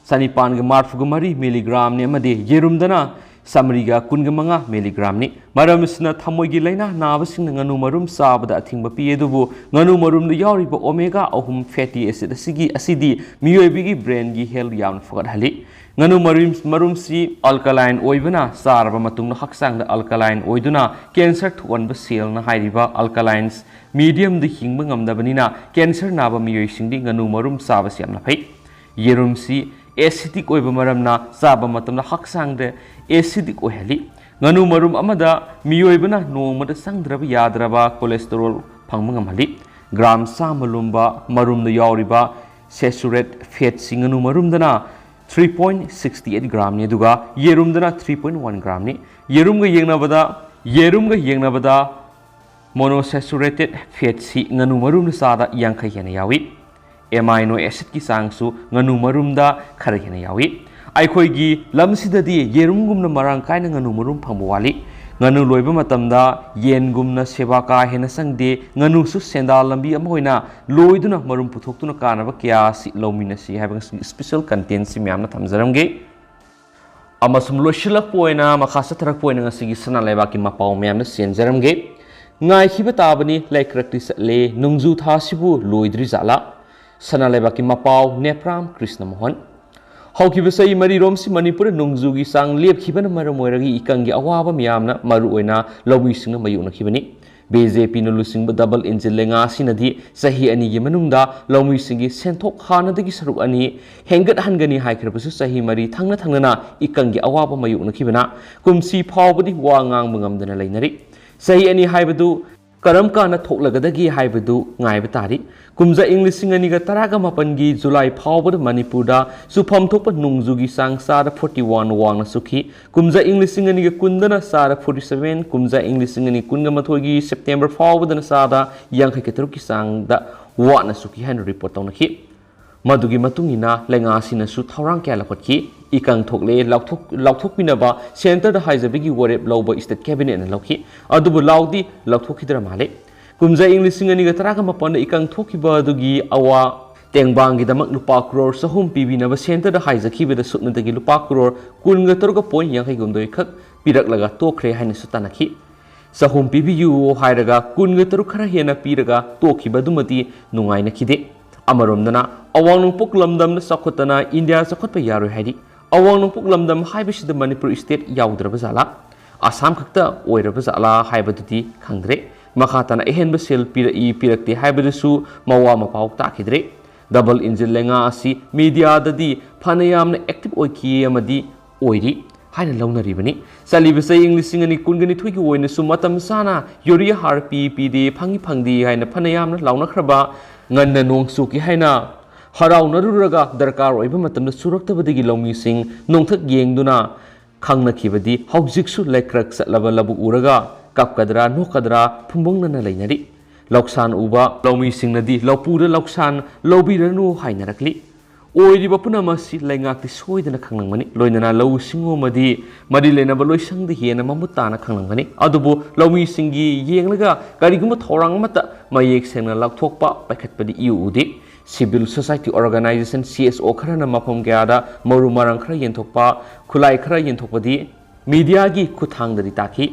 ꯆꯅꯤꯄꯥꯟꯒ ꯃꯔꯤꯐꯨꯒ ꯃꯔꯤ ꯃꯤꯂꯤꯒ꯭ꯔꯥꯝꯅꯤ ꯑꯃꯗꯤ ꯌꯦꯔꯨꯝꯗꯅ ꯆꯥꯃꯔꯤꯒ ꯀꯨꯟꯒ ꯃꯉꯥ ꯃꯤꯂꯤꯒ꯭ꯔꯥꯝꯅꯤ꯫ ꯃꯔꯝ ꯑꯁꯤꯅ ꯊꯃꯣꯏꯒꯤ ꯂꯥꯏꯅꯥ ꯅꯥꯕꯁꯤꯡꯅ ꯉꯥꯅꯨ ꯃꯔꯨꯝ ꯆꯥꯕꯗ ꯑꯊꯤꯡꯕ ꯄꯤ, ꯑꯗꯨꯕꯨ ꯉꯥꯅꯨ ꯃꯔꯨꯝꯗ ꯌꯥꯎꯔꯤꯕ omega ꯑꯍꯨꯝ fatty acid ꯑꯁꯤꯒꯤ, ꯑꯁꯤꯗꯤ ꯃꯤꯑꯣꯏꯕꯒꯤ brainꯒꯤ health ꯌꯥꯝꯅ ꯐꯒꯠꯍꯜꯂꯤ꯫ ꯉꯥꯅꯨ ꯃꯔꯨꯝ, ꯃꯔꯨꯝꯁꯤ alkaline ꯑꯣꯏꯕꯅ ꯆꯥꯔꯕ ꯃꯇꯨꯡꯗ ꯍꯛꯆꯥꯡꯗ alkaline ꯑꯣꯏꯗꯨꯅ cancer ꯊꯣꯛꯍꯟꯕ cellꯅ ꯍꯥꯏꯔꯤꯕ alkaline mediumꯗ ꯍꯤꯡꯕ ꯉꯝꯗꯕꯅꯤꯅ cancer ꯅꯥꯕ ꯃꯤꯑꯣꯏꯁꯤꯡꯗꯤ ꯉꯥꯅꯨ ꯃꯔꯨꯝ ꯆꯥꯕꯁꯤ ꯌꯥꯝꯅ ꯐꯩ꯫ ꯌꯦꯔꯨꯝꯁꯤ acidic ꯑꯣꯏꯕ ꯃꯔꯝꯅ ꯆꯥꯕ ꯃꯇꯝꯗ ꯍꯛꯆꯥꯡꯗ acidic ꯑꯣꯏꯍꯜꯂꯤ꯫ ꯉꯥꯅꯨ ꯃꯔꯨꯝ ꯑꯃꯗ ꯃꯤꯑꯣꯏꯕꯅ ꯅꯣꯡꯃꯗ ꯆꯪꯗ꯭ꯔꯕ ꯌꯥꯗ꯭ꯔꯕ cholesterol ꯐꯪꯕ ꯉꯝꯍꯜꯂꯤ꯫ ꯒ꯭ꯔꯥꯝ ꯆꯥꯝꯃ ꯂꯨꯝꯕ ꯃꯔꯨꯝꯗ ꯌꯥꯎꯔꯤꯕ saturated fatꯁꯤ ꯉꯥꯅꯨ ꯃꯔꯨꯝꯗꯅ three point sixty eight gramꯅꯤ, ꯑꯗꯨꯒ ꯌꯦꯔꯨꯝꯗꯅ three point one gramꯅꯤ꯫ ꯌꯦꯔꯨꯝꯒ ꯌꯦꯡꯅꯕꯗ, ꯌꯦꯔꯨꯝꯒ ꯌꯦꯡꯅꯕꯗ monosaturated fatꯁꯤ ꯉꯥꯅꯨ ꯃꯔꯨꯝꯗ ꯆꯥꯗ ꯌꯥꯡꯈꯩ ꯍꯦꯟꯅ ꯌꯥꯎꯏ꯫ Amino acidꯀꯤ ꯆꯥꯡꯁꯨ ꯉꯥꯅꯨ ꯃꯔꯨꯝꯗ ꯈꯔ ꯍꯦꯟꯅ ꯌꯥꯎꯏ꯫ ꯑꯩꯈꯣꯏꯒꯤ ꯂꯝꯁꯤꯗꯗꯤ ꯌꯦꯔꯨꯝꯒꯨꯝꯅ ꯃꯔꯥꯡ ꯀꯥꯏꯅ ꯉꯥꯅꯨ ꯃꯔꯨꯝ ꯐꯪꯕ ꯋꯥꯠꯂꯤ꯫ ꯉꯥꯅꯨ ꯂꯣꯏꯕ ꯃꯇꯝꯗ ꯌꯦꯟꯒꯨꯝꯅ ꯁꯦꯕꯥ ꯀꯥ ꯍꯦꯟꯅ ꯆꯪꯗꯦ꯫ ꯉꯥꯅꯨꯁꯨ ꯁꯦꯟꯗꯥꯜ ꯂꯝꯕꯤ ꯑꯃ ꯑꯣꯏꯅ ꯂꯣꯏꯗꯨꯅ ꯃꯔꯨꯝ ꯄꯨꯊꯣꯛꯇꯨꯅ ꯀꯥꯟꯅꯕ ꯀꯌꯥ ꯑꯁꯤ ꯂꯧꯃꯤꯟꯅꯁꯤ ꯍꯥꯏꯕ ꯉꯁꯤꯒꯤ special contentꯁꯤ ꯃꯌꯥꯝꯅ ꯊꯝꯖꯔꯝꯒꯦ꯫ ꯑꯃꯁꯨꯡ ꯂꯣꯏꯁꯤꯜꯂꯛꯄ ꯑꯣꯏꯅ, ꯃꯈꯥ ꯆꯠꯊꯔꯛꯄ ꯑꯣꯏꯅ ꯉꯁꯤꯒꯤ ꯁꯅꯥ ꯂꯩꯕꯥꯛꯀꯤ ꯃꯄꯥꯎ ꯃꯌꯥꯝꯅ ꯆꯦꯟꯖꯔꯝꯒꯦ꯫ ꯉꯥꯏꯈꯤꯕ ꯇꯥꯕꯅꯤ, ꯂꯩꯀ꯭ꯔꯛꯇꯤ ꯆꯠꯂꯦ, ꯅꯣꯡꯖꯨ ꯊꯥꯁꯤꯕꯨ ꯂꯣꯏꯗ꯭ꯔꯤ ꯖꯥꯠꯂꯥ? ꯁꯅꯥ ꯂꯩꯕꯥꯛꯀꯤ ꯃꯄꯥꯎ, ꯅꯦꯄ꯭ꯔꯥꯝ ꯀ꯭ꯔꯤꯁꯅ ꯃꯣꯍꯟ꯫ ꯍꯧꯈꯤꯕ ꯆꯍꯤ ꯃꯔꯤꯔꯣꯝꯁꯤ ꯃꯅꯤꯄꯨꯔꯗ ꯅꯣꯡꯖꯨꯒꯤ ꯆꯥꯡ ꯂꯦꯞꯈꯤꯕꯅ ꯃꯔꯝ ꯑꯣꯏꯔꯒ ꯏꯀꯪꯒꯤ ꯑꯋꯥꯕ ꯃꯌꯥꯝꯅ ꯃꯔꯨꯑꯣꯏꯅ ꯂꯧꯃꯤꯁꯤꯡꯅ ꯃꯥꯌꯣꯛꯅꯈꯤꯕꯅꯤ꯫ BJPꯅ ꯂꯨꯆꯤꯡꯕ double engine ꯂꯩꯉꯥꯛ ꯑꯁꯤꯅꯗꯤ ꯆꯍꯤ ꯑꯅꯤꯒꯤ ꯃꯅꯨꯡꯗ ꯂꯧꯃꯤꯁꯤꯡꯒꯤ ꯁꯦꯟꯊꯣꯛ ꯍꯥꯟꯅꯗꯒꯤ ꯁꯔꯨꯛ ꯑꯅꯤ ꯍꯦꯟꯒꯠꯍꯟꯒꯅꯤ ꯍꯥꯏꯈ꯭ꯔꯕꯁꯨ ꯆꯍꯤ ꯃꯔꯤ ꯊꯪꯅ ꯊꯪꯅꯅ ꯏꯀꯪꯒꯤ ꯑꯋꯥꯕ ꯃꯥꯌꯣꯛꯅꯈꯤꯕꯅ ꯀꯨꯝꯁꯤ ꯐꯥꯎꯕꯗꯤ ꯋꯥ ꯉꯥꯡꯕ ꯉꯝꯗꯅ ꯂꯩꯅꯔꯤ꯫ ꯆꯍꯤ ꯑꯅꯤ ꯍꯥꯏꯕꯗꯨ ꯀꯔꯝ ꯀꯥꯟꯗ ꯊꯣꯛꯂꯒꯗꯒꯦ ꯍꯥꯏꯕꯗꯨ ꯉꯥꯏꯕ ꯇꯥꯔꯤ꯫ ꯀꯨꯝꯖꯥ ꯏꯪ ꯂꯤꯁꯤꯡ ꯑꯅꯤꯒ ꯇꯔꯥꯒ ꯃꯥꯄꯟꯒꯤ ꯖꯨꯂꯥꯏ ꯐꯥꯎꯕꯗ ꯃꯅꯤꯄꯨꯔꯗ ꯆꯨꯐꯝ ꯊꯣꯛꯄ ꯅꯣꯡꯖꯨꯒꯤ ꯆꯥꯡ ꯆꯥꯗ forty one ꯋꯥꯡꯅ ꯆꯨꯈꯤ꯫ ꯀꯨꯝꯖꯥ ꯏꯪ ꯂꯤꯁꯤꯡ ꯑꯅꯤꯒ ꯀꯨꯟꯗꯅ ꯆꯥꯗ forty seven, ꯀꯨꯝꯖꯥ ꯏꯪ ꯂꯤꯁꯤꯡ ꯑꯅꯤ ꯀꯨꯟꯒ ꯃꯥꯊꯣꯏꯒꯤ September ꯐꯥꯎꯕꯗꯅ ꯆꯥꯗ ꯌꯥꯡꯈꯩꯒ ꯇꯔꯨꯛꯀꯤ ꯆꯥꯡꯗ ꯋꯥꯠꯅ ꯆꯨꯈꯤ ꯍꯥꯏꯅ report ꯇꯧꯅꯈꯤ꯫ ꯃꯗꯨꯒꯤ ꯃꯇꯨꯡ ꯏꯟꯅ ꯂꯩꯉꯥꯛꯁꯤꯡꯅꯁꯨ ꯊꯧꯔꯥꯡ ꯀꯌꯥ ꯂꯧꯈꯠꯈꯤ꯫ ꯏꯀꯪ ꯊꯣꯛꯂꯦ, ꯂꯥꯎꯊꯣꯛ-, ꯂꯥꯎꯊꯣꯛꯄꯤꯅꯕ centreꯗ ꯍꯥꯏꯖꯕꯒꯤ ꯋꯥꯔꯦꯞ ꯂꯧꯕ state cabinetꯅ ꯂꯧꯈꯤ꯫ ꯑꯗꯨꯕꯨ ꯂꯥꯎꯗꯤ ꯂꯧꯊꯣꯛꯈꯤꯗ꯭ꯔ ꯃꯥꯜꯂꯦ꯫ ꯀꯨꯝꯖꯥ ꯏꯪ ꯂꯤꯁꯤꯡ ꯑꯅꯤꯒ ꯇꯔꯥꯒ ꯃꯥꯄꯟꯗ ꯏꯀꯪ ꯊꯣꯛꯈꯤꯕ ꯑꯗꯨꯒꯤ ꯑꯋꯥ ꯇꯦꯡꯕꯥꯡꯒꯤꯗꯃꯛ ꯂꯨꯄꯥ ꯀ꯭ꯔꯣꯔ ꯆꯍꯨꯝ ꯄꯤꯕꯤꯅꯕ ꯁꯦꯟꯇꯔꯗ ꯍꯥꯏꯖꯈꯤꯕꯗ ꯁꯨꯞꯅꯇꯒꯤ ꯂꯨꯄꯥ ꯀ꯭ꯔꯣꯔ ꯀꯨꯟꯒ ꯇꯔꯨꯛ ꯄꯣꯏꯟ ꯌꯥꯡꯈꯩ ꯍꯨꯝꯗꯣꯏ ꯈꯛ ꯄꯤꯔꯛꯂꯒ ꯇꯣꯛꯈ꯭ꯔꯦ ꯍꯥꯏꯅꯁꯨ ꯇꯥꯟꯅꯈꯤ꯫ ꯆꯍꯨꯝ ꯄꯤꯕꯤꯌꯨ ꯍꯥꯏꯔꯒ ꯀꯨꯟꯒ ꯇꯔꯨꯛ ꯈꯔ ꯍꯦꯟꯅ ꯄꯤꯔꯒ ꯇꯣꯛꯈꯤꯕꯗꯨꯃꯗꯤ ꯅꯨꯡꯉꯥꯏꯅꯈꯤꯗꯦ꯫ ꯑꯃꯔꯣꯝꯗꯅ ꯑꯋꯥꯡ ꯅꯣꯡꯄꯣꯛ ꯂꯝꯗꯝꯅ ꯆꯥꯎꯈꯠꯇꯅ ꯏꯟꯗꯤꯌꯥ ꯆꯥꯎꯈꯠꯄ ꯌꯥꯔꯣꯏ ꯍꯥꯏꯔꯤ꯫ ꯑꯋꯥꯡ ꯅꯣꯡꯄꯣꯛ ꯂꯝꯗꯝ ꯍꯥꯏꯕꯁꯤꯗ ꯃꯅꯤꯄꯨꯔ ꯁ꯭ꯇꯦꯠ ꯌꯥꯎꯗ꯭ꯔꯕ ꯖꯥꯠꯂꯥ? ꯑꯁꯥꯝ ꯈꯛꯇ ꯑꯣꯏꯔꯕ ꯖꯥꯠꯂꯥ ꯍꯥꯏꯕꯗꯨꯗꯤ ꯈꯪꯗ꯭ꯔꯦ꯫ ꯃꯈꯥ ꯇꯥꯅ ꯑꯍꯦꯟꯕ ꯁꯦꯜ ꯄꯤꯔꯛꯏ ꯄꯤꯔꯛꯇꯦ ꯍꯥꯏꯕꯗꯨꯁꯨ ꯃꯋꯥ ꯃꯄꯥꯎ ꯇꯥꯈꯤꯗ꯭ꯔꯦ꯫ ꯗꯕꯜ ꯏꯟꯖꯤꯟ ꯂꯩꯉꯥꯛ ꯑꯁꯤ ꯃꯤꯗꯤꯌꯥꯗꯗꯤ ꯐꯅ ꯌꯥꯝꯅ ꯑꯦꯛꯇꯤꯚ ꯑꯣꯏꯈꯤ ꯑꯃꯗꯤ ꯑꯣꯏꯔꯤ ꯍꯥꯏꯅ ꯂꯧꯅꯔꯤꯕꯅꯤ꯫ ꯆꯠꯂꯤꯕ ꯆꯍꯤ ꯂꯤꯁꯤꯡ ꯑꯅꯤ ꯀꯨꯟꯒ ꯅꯤꯊꯣꯏꯒꯤ ꯑꯣꯏꯅꯁꯨ ꯃꯇꯝ ꯆꯥꯅ ꯌꯨꯔꯤꯌꯥ ꯍꯥꯔ ꯄꯤ ꯄꯤꯗꯦ, ꯐꯪꯏ ꯐꯪꯗꯦ ꯍꯥꯏꯅ ꯐꯅ ꯌꯥꯝꯅ ꯂꯥꯎꯅꯈ꯭ꯔꯕ, ꯉꯟꯅ ꯅꯣꯡ ꯆꯨꯈꯤ ꯍꯥꯏꯅ ꯍꯔꯥꯎꯅꯔꯨꯔꯒ ꯗꯔꯀꯥꯔ ꯑꯣꯏꯕ ꯃꯇꯝꯗ ꯆꯨꯔꯛꯇꯕꯗꯒꯤ ꯂꯧꯃꯤꯁꯤꯡ ꯅꯣꯡꯊꯛ ꯌꯦꯡꯗꯨꯅ ꯈꯪꯅꯈꯤꯕꯗꯤ ꯍꯧꯖꯤꯛꯁꯨ ꯂꯩꯀ꯭ꯔꯛ ꯆꯠꯂꯕ ꯂꯧꯕꯨꯛ ꯎꯔꯒ ꯀꯞꯀꯗ꯭ꯔꯥ ꯅꯣꯛꯀꯗ꯭ꯔꯥ ꯐꯨꯝꯕꯪꯅꯅ ꯂꯩꯅꯔꯤ꯫ ꯂꯧꯁꯥꯟ ꯎꯕ ꯂꯧꯃꯤꯁꯤꯡꯅꯗꯤ ꯂꯧꯄꯨꯗ ꯂꯧꯁꯥꯟ ꯂꯧꯕꯤꯔꯅꯨ ꯍꯥꯏꯅꯔꯛꯂꯤ꯫ ꯑꯣꯏꯔꯤꯕ ꯄꯨꯝꯅꯃꯛ ꯑꯁꯤ ꯂꯩꯉꯥꯛꯇꯤ ꯁꯣꯏꯗꯅ ꯈꯪꯂꯝꯒꯅꯤ, ꯂꯣꯏꯅꯅ ꯂꯧꯎ ꯁꯤꯡꯎ ꯑꯃꯗꯤ ꯃꯔꯤ ꯂꯩꯅꯕ ꯂꯣꯏꯁꯪꯗ ꯍꯦꯟꯅ ꯃꯃꯨꯠ ꯇꯥꯅ ꯈꯪꯂꯝꯒꯅꯤ꯫ ꯑꯗꯨꯕꯨ ꯂꯧꯃꯤꯁꯤꯡꯒꯤ ꯌꯦꯡꯂꯒ ꯀꯔꯤꯒꯨꯝꯕ ꯊꯧꯔꯥꯡ ꯑꯃꯠꯇ ꯃꯌꯦꯛ ꯁꯦꯡꯅ ꯂꯥꯎꯊꯣꯛꯄ ꯄꯥꯏꯈꯠꯄꯗꯤ ꯏꯎ ꯎꯗꯦ꯫ Civil society organisation, C S ꯑꯣ, ꯈꯔꯅ ꯃꯐꯝ ꯀꯌꯥꯗ ꯃꯔꯨ ꯃꯔꯥꯡ ꯈꯔ ꯌꯦꯟꯊꯣꯛꯄ, ꯈꯨꯠꯂꯥꯏ ꯈꯔ ꯌꯦꯟꯊꯣꯛꯄꯗꯤ ꯃꯤꯗꯤꯌꯥꯒꯤ ꯈꯨꯠꯊꯥꯡꯗꯗꯤ ꯇꯥꯈꯤ꯫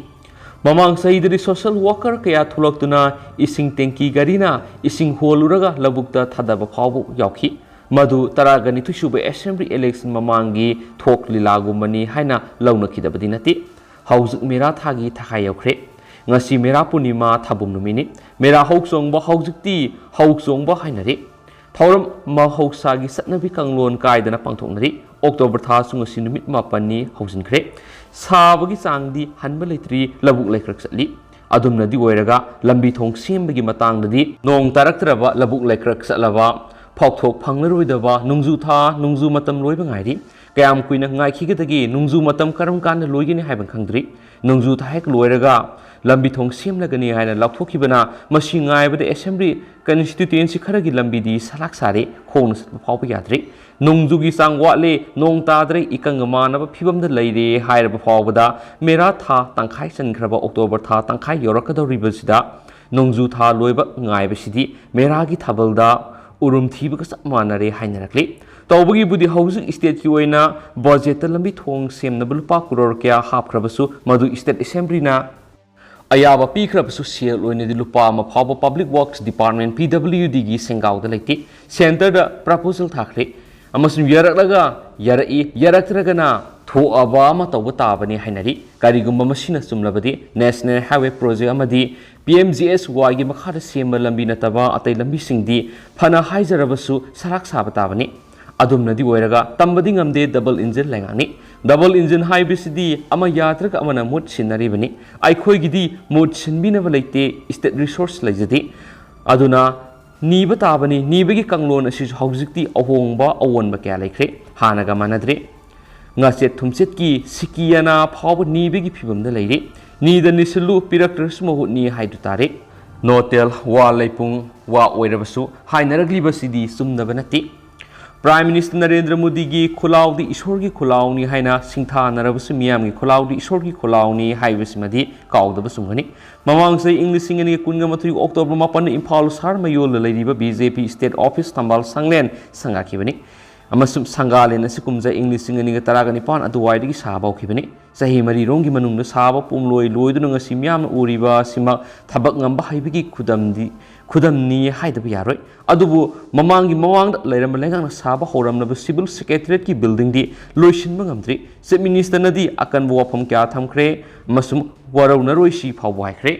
ꯃꯃꯥꯡ ꯆꯍꯤꯗꯗꯤ ꯁꯣꯁꯦꯜ ꯋꯥꯔꯀꯔ ꯀꯌꯥ ꯊꯣꯛꯂꯛꯇꯨꯅ ꯏꯁꯤꯡ ꯇꯦꯡꯀꯤ ꯒꯥꯔꯤꯅ ꯏꯁꯤꯡ ꯍꯣꯜꯂꯨꯔꯒ ꯂꯧꯕꯨꯛꯇ ꯊꯥꯗꯕ ꯐꯥꯎꯕ ꯌꯥꯎꯈꯤ꯫ ꯃꯗꯨ ꯇꯔꯥꯒ ꯅꯤꯊꯣꯏ ꯁꯨꯕ ꯑꯦꯁꯦꯝꯕ꯭ꯂꯤ ꯏꯂꯦꯛꯁꯟ ꯃꯃꯥꯡꯒꯤ ꯊꯣꯛ ꯂꯤꯂꯥꯒꯨꯝꯕꯅꯤ ꯍꯥꯏꯅ ꯂꯧꯅꯈꯤꯗꯕꯗꯤ ꯅꯠꯇꯦ꯫ ꯍꯧꯖꯤꯛ ꯃꯦꯔꯥ ꯊꯥꯒꯤ ꯊꯥꯈꯥꯏ ꯌꯧꯈ꯭ꯔꯦ꯫ ꯉꯁꯤ ꯃꯦꯔꯥ ꯄꯨꯔꯅꯤꯃꯥ, ꯊꯥꯕꯨꯝ ꯅꯨꯃꯤꯠꯅꯤ꯫ ꯃꯦꯔꯥ ꯍꯧ ꯆꯣꯡꯕ ꯍꯧꯖꯤꯛꯇꯤ ꯍꯧ ꯆꯣꯡꯕ ꯍꯥꯏꯅꯔꯦ꯫ ꯊꯧꯔꯝ ꯃꯍꯧꯁꯥꯒꯤ ꯆꯠꯅꯕꯤ ꯀꯥꯡꯂꯣꯟ ꯀꯥꯏꯗꯅ ꯄꯥꯡꯊꯣꯛꯅꯔꯤ꯫ ꯑꯣꯛꯇꯣꯕꯔ ꯊꯥꯁꯨ ꯉꯁꯤ ꯅꯨꯃꯤꯠ ꯃꯥꯄꯟꯅꯤ ꯍꯧꯖꯤꯟꯈ꯭ꯔꯦ꯫ ꯁꯥꯕꯒꯤ ꯆꯥꯡꯗꯤ ꯍꯟꯕ ꯂꯩꯇ꯭ꯔꯤ, ꯂꯧꯕꯨꯛ ꯂꯩꯀ꯭ꯔꯛ ꯆꯠꯂꯤ꯫ ꯑꯗꯨꯝꯅꯗꯤ ꯑꯣꯏꯔꯒ ꯂꯝꯕꯤ ꯊꯣꯡ ꯁꯦꯝꯕꯒꯤ ꯃꯇꯥꯡꯗꯗꯤ ꯅꯣꯡ ꯇꯥꯔꯛꯇ꯭ꯔꯕ ꯂꯧꯕꯨꯛ ꯂꯩꯀ꯭ꯔꯛ ꯆꯠꯂꯕ ꯐꯥꯎꯊꯣꯛ ꯐꯪꯂꯔꯣꯏꯗꯕ ꯅꯣꯡꯖꯨ ꯊꯥ, ꯅꯣꯡꯖꯨ ꯃꯇꯝ ꯂꯣꯏꯕ ꯉꯥꯏꯔꯤ꯫ ꯀꯌꯥꯝ ꯀꯨꯏꯅ ꯉꯥꯏꯈꯤꯒꯗꯒꯦ? ꯅꯣꯡꯖꯨ ꯃꯇꯝ ꯀꯔꯝ ꯀꯥꯟꯗ ꯂꯣꯏꯒꯅꯤ ꯍꯥꯏꯕ ꯈꯪꯗ꯭ꯔꯤ꯫ ꯅꯣꯡꯖꯨ ꯊꯥ ꯍꯦꯛ ꯂꯣꯏꯔꯒ ꯂꯝꯕꯤ ꯊꯣꯡ ꯁꯦꯝꯂꯒꯅꯤ ꯍꯥꯏꯅ ꯂꯥꯎꯊꯣꯛꯈꯤꯕꯅ ꯃꯁꯤ ꯉꯥꯏꯕꯗ ꯑꯦꯁꯦꯝꯕ꯭ꯂꯤ ꯀꯟꯁꯇꯤꯇ꯭ꯌꯨꯌꯦꯟꯁꯤ ꯈꯔꯒꯤ ꯂꯝꯕꯤꯗꯤ ꯁꯂꯥꯛ ꯁꯥꯔꯦ, ꯈꯣꯡꯅ ꯆꯠꯄ ꯐꯥꯎꯕ ꯌꯥꯗ꯭ꯔꯦ꯫ ꯅꯣꯡꯖꯨꯒꯤ ꯆꯥꯡ ꯋꯥꯠꯂꯦ, ꯅꯣꯡ ꯇꯥꯗ꯭ꯔꯦ, ꯏꯀꯪꯒ ꯃꯥꯟꯅꯕ ꯐꯤꯕꯝꯗ ꯂꯩꯔꯦ ꯍꯥꯏꯔꯕ ꯐꯥꯎꯕꯗ ꯃꯦꯔꯥ ꯊꯥ ꯇꯪꯈꯥꯏ ꯆꯟꯈ꯭ꯔꯕ ꯑꯣꯛꯇꯣꯕꯔ ꯊꯥ ꯇꯪꯈꯥꯏ ꯌꯧꯔꯛꯀꯗꯧꯔꯤꯕꯁꯤꯗ ꯅꯣꯡꯖꯨ ꯊꯥ ꯂꯣꯏꯕ ꯉꯥꯏꯕꯁꯤꯗꯤ ꯃꯦꯔꯥꯒꯤ ꯊꯥꯕꯜꯗ ꯎꯔꯨꯝ ꯊꯤꯕꯒ ꯆꯞ ꯃꯥꯟꯅꯔꯦ ꯍꯥꯏꯅꯔꯛꯂꯤ꯫ ꯇꯧꯕꯒꯤꯕꯨꯗꯤ ꯍꯧꯖꯤꯛ stateꯀꯤ ꯑꯣꯏꯅ budgetꯇ ꯂꯝꯕꯤ ꯊꯣꯡ ꯁꯦꯝꯅꯕ ꯂꯨꯄꯥ ꯀ꯭ꯔꯣꯔ ꯀꯌꯥ ꯍꯥꯞꯈ꯭ꯔꯕꯁꯨ ꯃꯗꯨ state assemblyꯅ ꯑꯌꯥꯕ ꯄꯤꯈ꯭ꯔꯕꯁꯨ ꯁꯦꯜ ꯑꯣꯏꯅꯗꯤ ꯂꯨꯄꯥ ꯑꯃ ꯐꯥꯎꯕ Public Works Department, PWDꯒꯤ ꯁꯦꯡꯒꯥꯎꯗ ꯂꯩꯇꯦ꯫ Centreꯗ proposal ꯊꯥꯈ꯭ꯔꯦ ꯑꯃꯁꯨꯡ ꯌꯥꯔꯛꯂꯒ ꯌꯥꯔꯛꯏ, ꯌꯥꯔꯛꯇ꯭ꯔꯒꯅ ꯊꯣꯛꯑꯕ ꯑꯃ ꯇꯧꯕ ꯇꯥꯕꯅꯤ ꯍꯥꯏꯅꯔꯤ꯫ ꯀꯔꯤꯒꯨꯝꯕ ꯃꯁꯤꯅ ꯆꯨꯝꯂꯕꯗꯤ National Highway Project ꯑꯃꯗꯤ PMGSYꯒꯤ ꯃꯈꯥꯗ ꯁꯦꯝꯕ ꯂꯝꯕꯤ ꯅꯠꯇꯕ ꯑꯇꯩ ꯂꯝꯕꯤꯁꯤꯡꯗꯤ ꯐꯅ ꯍꯥꯏꯖꯔꯕꯁꯨ ꯁꯔꯥꯛ ꯁꯥꯕ ꯇꯥꯕꯅꯤ꯫ ꯑꯗꯨꯝꯅꯗꯤ ꯑꯣꯏꯔꯒ ꯇꯝꯕꯗꯤ ꯉꯝꯗꯦ, double engine ꯂꯩꯉꯥꯛꯅꯤ꯫ Double engine ꯍꯥꯏꯕꯁꯤꯗꯤ ꯑꯃ ꯌꯥꯗ꯭ꯔꯒ ꯑꯃꯅ ꯃꯍꯨꯠ ꯁꯤꯟꯅꯔꯤꯕꯅꯤ꯫ ꯑꯩꯈꯣꯏꯒꯤꯗꯤ ꯃꯍꯨꯠ ꯁꯤꯟꯕꯤꯅꯕ ꯂꯩꯇꯦ, state resource ꯂꯩꯖꯗꯦ꯫ ꯑꯗꯨꯅ ꯅꯤꯕ ꯇꯥꯕꯅꯤ꯫ ꯅꯤꯕꯒꯤ ꯀꯥꯡꯂꯣꯟ ꯑꯁꯤꯁꯨ ꯍꯧꯖꯤꯛꯇꯤ ꯑꯍꯣꯡꯕ ꯑꯑꯣꯟꯕ ꯀꯌꯥ ꯂꯩꯈ꯭ꯔꯦ, ꯍꯥꯟꯅꯒ ꯃꯥꯟꯅꯗ꯭ꯔꯦ꯫ ꯉꯥꯆꯦꯠ ꯊꯨꯝꯆꯦꯠꯀꯤ ꯁꯤꯀꯤ ꯑꯅꯥ ꯐꯥꯎꯕ ꯅꯤꯕꯒꯤ ꯐꯤꯕꯝꯗ ꯂꯩꯔꯤ꯫ ꯅꯤꯗ ꯅꯤꯁꯤꯜꯂꯨ, ꯄꯤꯔꯛꯇ꯭ꯔꯁꯨ ꯃꯍꯨꯠꯅꯤ ꯍꯥꯏꯗꯨ ꯇꯥꯔꯦ꯫ ꯅꯣꯇꯦꯜ ꯋꯥ ꯂꯩꯄꯨꯡ ꯋꯥ ꯑꯣꯏꯔꯕꯁꯨ ꯍꯥꯏꯅꯔꯛꯂꯤꯕꯁꯤꯗꯤ ꯆꯨꯝꯗꯕ ꯅꯠꯇꯦ꯫ Prime Minister ꯅꯔꯦꯟꯗ꯭ꯔ ꯃꯣꯗꯤꯒꯤ ꯈꯨꯜꯂꯥꯎꯗꯤ ꯏꯁꯣꯔꯒꯤ ꯈꯨꯜꯂꯥꯎꯅꯤ ꯍꯥꯏꯅ ꯁꯤꯡꯊꯥꯅꯔꯕꯁꯨ ꯃꯤꯌꯥꯝꯒꯤ ꯈꯨꯜꯂꯥꯎꯗꯤ ꯏꯁꯣꯔꯒꯤ ꯈꯨꯜꯂꯥꯎꯅꯤ ꯍꯥꯏꯕꯁꯤꯃꯗꯤ ꯀꯥꯎꯗꯕ ꯆꯨꯝꯒꯅꯤ꯫ ꯃꯃꯥꯡ ꯆꯍꯤ ꯏꯪ ꯂꯤꯁꯤꯡ ꯑꯅꯤꯒ ꯀꯨꯟꯒ ꯃꯥꯊꯣꯏ October ꯃꯥꯄꯟꯗ ꯏꯝꯐꯥꯜ ꯁꯍꯔ ꯃꯌꯣꯜꯗ ꯂꯩꯔꯤꯕ BJP state office ꯊꯝꯕꯥꯜ ꯁꯪꯂꯦꯟ ꯁꯪꯒꯥꯈꯤꯕꯅꯤ꯫ ꯑꯃꯁꯨꯡ ꯁꯪꯒꯥꯂꯦꯟ ꯑꯁꯤ ꯀꯨꯝꯖꯥ ꯏꯪ ꯂꯤꯁꯤꯡ ꯑꯅꯤꯒ ꯇꯔꯥꯒ ꯅꯤꯄꯥꯟ ꯑꯗꯨꯋꯥꯏꯗꯒꯤ ꯁꯥꯕ ꯍꯧꯈꯤꯕꯅꯤ꯫ ꯆꯍꯤ ꯃꯔꯤꯔꯣꯝꯒꯤ ꯃꯅꯨꯡꯗ ꯁꯥꯕ ꯄꯨꯝꯂꯣꯏ ꯂꯣꯏꯗꯨꯅ ꯉꯁꯤ ꯃꯤꯌꯥꯝꯅ ꯎꯔꯤꯕ ꯑꯁꯤꯃꯛ ꯊꯕꯛ ꯉꯝꯕ ꯍꯩꯕꯒꯤ ꯈꯨꯗꯝꯗꯤ, ꯈꯨꯗꯝꯅꯤ ꯍꯥꯏꯗꯕ ꯌꯥꯔꯣꯏ꯫ ꯑꯗꯨꯕꯨ ꯃꯃꯥꯡꯒꯤ ꯃꯃꯥꯡꯗ ꯂꯩꯔꯝꯕ ꯂꯩꯉꯥꯛꯅ ꯁꯥꯕ ꯍꯧꯔꯝꯂꯕ Civil Secretariatꯀꯤ buildingꯗꯤ ꯂꯣꯏꯁꯤꯟꯕ ꯉꯝꯗ꯭ꯔꯤ꯫ Chief Ministerꯅꯗꯤ ꯑꯀꯟꯕ ꯋꯥꯐꯝ ꯀꯌꯥ ꯊꯝꯈ꯭ꯔꯦ ꯑꯃꯁꯨꯡ ꯋꯥꯔꯧꯅꯔꯣꯏꯁꯤ ꯐꯥꯎꯕ ꯍꯥꯏꯈ꯭ꯔꯦ꯫